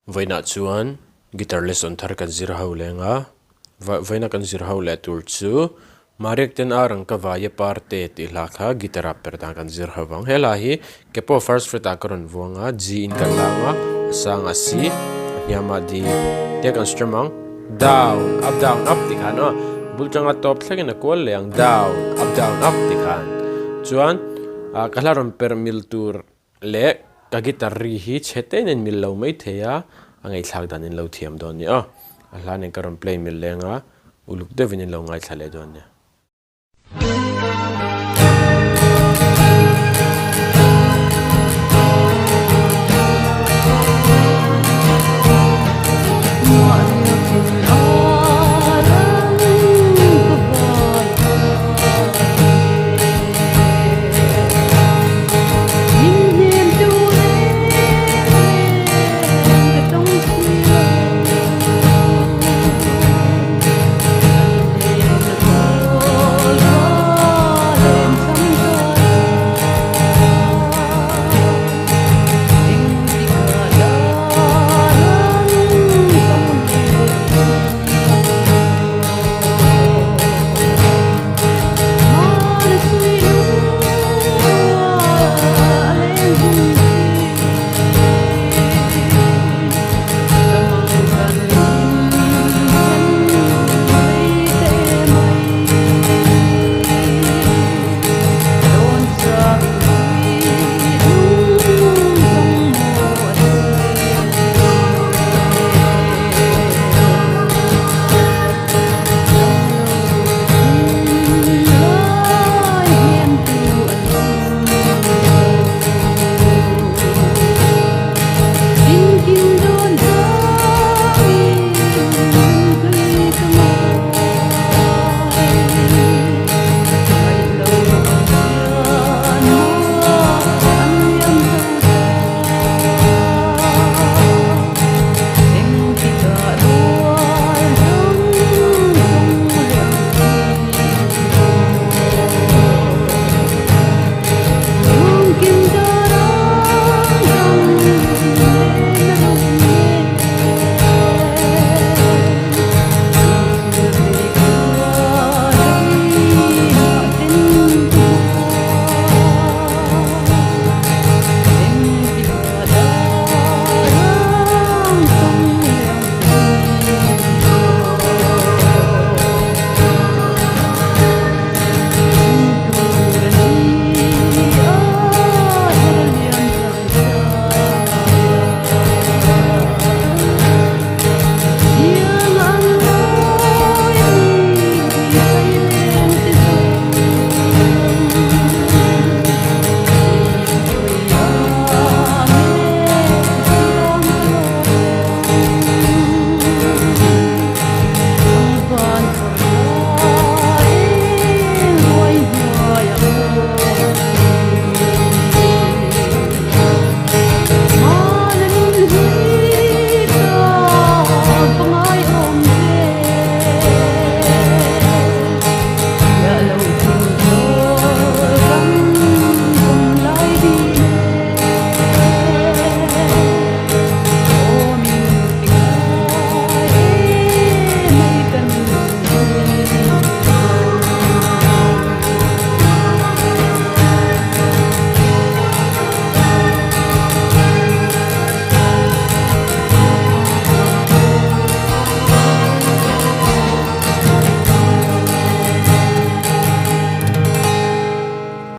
Vawiinah chuan guitar lesson thar kan zir ho leng a, vawiina kan zir ho leh tur chu Mariak ten a rang ka vaia parte tih hla kha guitar ah per dan kan zir ho vang. He hla hi ke pawh first fret ah ka rawn vuang a, G in kan lang a, a sangah C, a hniamah D tia kan strum ang, down, up down up tih khan aw, bul tanga tawp thlengin a kual leh ang, down, up down up tih khan. Chuan ka hla rawn per mil tur Leh ka guitar ri hi chhe te nen mil lo mai thei a, a ngaihthlak dan in lo thiam dawn nia. A hla nen ka rawn play mil leng a, uluk deuhin in lo ngaithla leh dawn nia.